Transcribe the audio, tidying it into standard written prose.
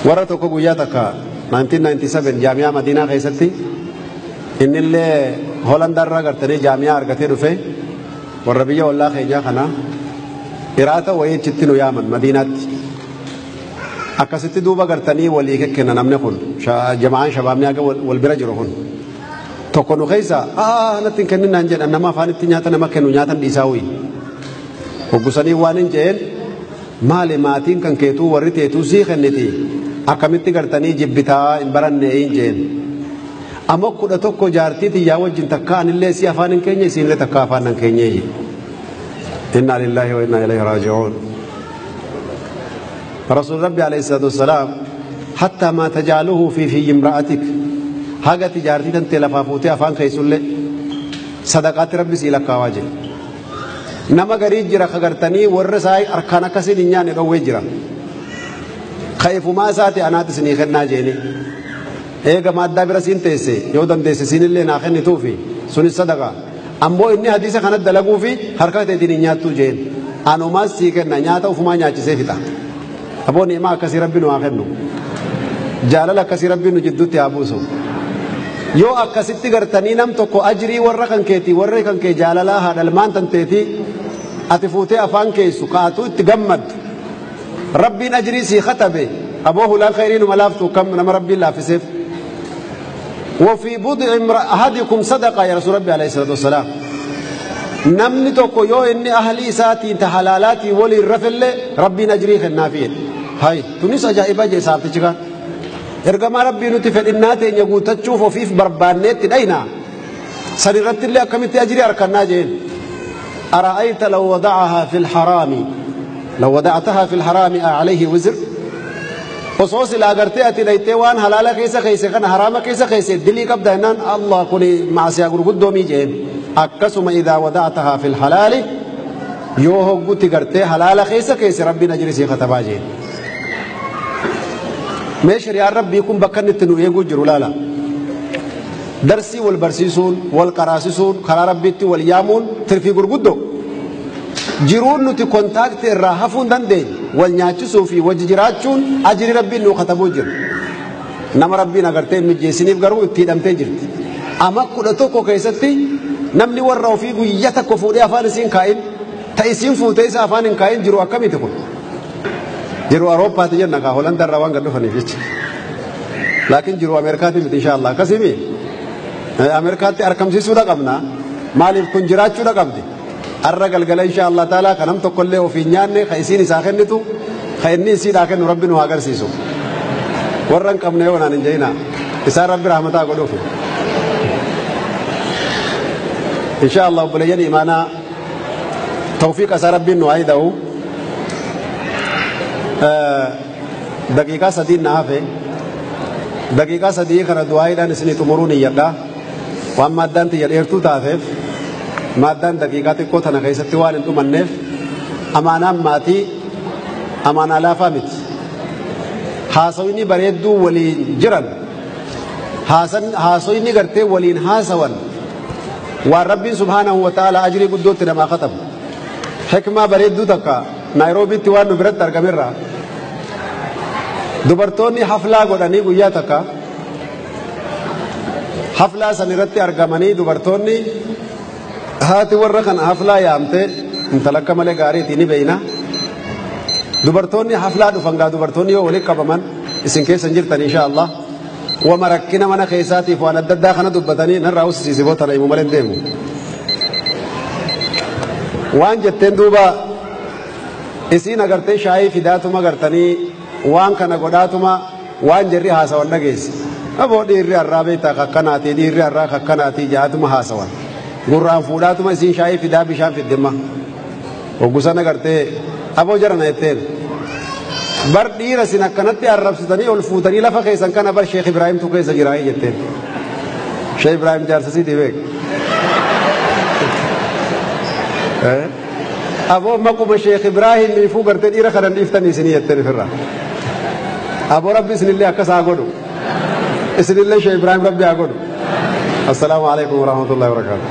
Warra tokko guyyaa takka 1997 jaamiyaa Madiinaa keessatti innillee Holandaarraa gartanii jaamiyaa argatee dhufe warra biyya ollaa keenyaa kana iraata wayii achitti nu yaaman Madiinaatti. Akkasitti duuba gartanii walii kenna namni kun jama'aan shabaabni haga wal bira jiru kun. Tokko nu keessa natti hin kennin naan jedhan nama afaan itti nyaata nama kennu nyaatan dhiisaa wuyi. Hoggusanii waan hin jeen maali maatiin kan keetuu warri teetuu sii kenniti akkamitti gartanii jibbitaa hin baranne hin jeen. Amma 11 jaartii tiyyaa wajjin takka anillee si afaan hin keenye isiinillee takka afaan hin keenye. Inna lillahi wa inna ilayhi raaji'uun. رسول ربي عليه الصلاة والسلام حتى ما تجعله في امرأتك haga tijaartii tantee lafaa fuutee afaan keessullee sadaqaatti rabbi sii lakkaawaa jira. Nama garii jira ka gartanii warra isaa harkaan akkasiin hin nyaanne dhowwee jira. Ka ifumaa isaati anaatti isinii kennaa jeeni. Eega maaddaa bira siin teesse yoo dandeesse siinillee naa kennituufi sunis sadaqa. Ammoo inni hadiisa kanatti dalaguufi harka teetiin hin nyaattuu jeen. Anumaas sii kenna nyaata ufumaa nyaachisee fixa. Aboonni himaa akkasii rabbi nu haa kennu. Jaalala akkasii rabbi nu jidduutti haa buusu. Yoo akkasitti gartanii nam tokko ajrii warra kan keetii warra kan kee jaalalaa haadhalmaan tanteetii ati fuutee afaan keessu kaatu itti gammaddu. Rabbiin ajrii sii katabe aboo hulaan khayrii numa laaftu kam nama rabbiin laaffiseef. وفي بضع أحدكم صدقة يا رسول ربي عليه الصلاة والسلام. نمني tokko yoo inni ahlii isaatiin ta halaalaatii waliin rafellee rabbiin ajrii kennaafii. Hay tunis ajaa'iba jee saaftichi kaan. Ergamaa rabbii nuti fedhinnaa teenya guuttachuuf ofiif barbaanneetti dhayna. San irratti illee akkamitti ajrii harkannaa jeen. أرأيت لو وضعها في الحرام لو وضعتها في الحرام أعليه وزر. Osoo silaa gartee ati dhaytee waan halaala keessa keesse kana haraama keessa keesse dilii qabda jennaan Allah kuni maasiyaa gurguddoomii jeen. Akkasuma idaa wada'atahaa fil halaali yoo hoggutti gartee halaala keessa keesse rabbiin ajrii sii katabaa jeen. Mee shari'aan rabbii kun bakka inni itti nu eeguu jiru laala. Darsii wal barsiisuun, wal qaraasisuun, karaa rabbiitti wal yaamuun tirfii gurguddoo. Jiruun nuti kontaaktii irraa hafuu hin dandeenye wal nyaachisuu fi wajji jiraachuun ajrii rabbiin nu katabuu jira. Nama rabbiin agartee hin mijjeessiniif garuu itti hidhamtee jirti. Amma 11 keessatti namni warra ofii guyyaa tokko fuudhee afaan isiin kaa'in ta isiin fuutee isa afaan hin kaa'in jiru akkamiiti kun? Jiru Awurooppaati jenna kaa Holandarraa waan gad dhufaniif jecha. Laakiin jiru Ameerikaati miti insha Allah. Akkasii Ameerikaatti argamsiisuudha qabna. Maaliif kun jiraachuudha qabdi? Arra galgala insha Allah taalaa kan nam tokkollee ofii nyaanne ka isiin isaa kennitu ka inni isiidhaa kennu rabbi nu haa agarsiisu. Warra hin qabne yoo naan hin jehina isaan rabbi rahmataa godhuuf. Insha Allah obboleeyyan imaanaa tawfiiqa isaa rabbiin nu haa hidha'u. Daqiiqaa sadiin na hafe. Daqiiqaa sadii kana du'aayiidhaan isinii xumuruu niyyadha. Waan maaddaan tiyya dheertuu taateef maaddaan daqiiqaa xiqqoo tana keessatti waan hin dhumanneef amaanaan maatii amaanaa laafaa miti. Haasawni bareedduu waliin jiran haasawni gartee waliin haasawan waan rabbiin subhaanahu wa ta'ala ajrii guddootti namaa katabu. Hikmaa bareedduu takka Naayiroobiitti waan nu biratti argamerraa dubartoonni haflaa godhanii guyyaa takka haflaa san irratti argamanii dubartoonni haati warra kana haflaa yaamte intala akka malee gaariitii ni beeyna. Dubartoonni haflaa dhufan gaa dubartoonni yoo walitti qabaman isin keessa hin jirtan insha Allah. Wama rakkina mana keessaatiif waan adda addaa kana dubbatanii narraa ussisiisiboo tana himu malee hin deemu. Waan jetteen duuba isiin agartee shaayii fidaatuma gartanii waan kana godhaatuma waan jarri haasawan dhageesse. Aboo dhiirri har'aa beektaa kakkanaatii dhiirri har'aa kakkanaatii jaatuma haasawan. Gurraan fuudhaatuma isiin shaayii fidaa bishaan fiddimma. Hoggusan agartee aboo jarana jetteen. Bar dhiira isin akkanatti arrabsitanii ol fuutanii lafa keessan kana bar Sheekh Ibraahimtu keessa jiraayii jetteen. Sheekh Ibraahim jaarsa siitii beek. Aboo maquma Sheekh Ibraahim ifuu gartee dhiira kanan dhiiftanii isinii jetteen ofirraa. Aboo rabbi isinillee akkas haa godhu. Isinillee Sheekh Ibraahim rabbi haa godhu. Assalaamu alaikum warahmatullahi wabarakatuh.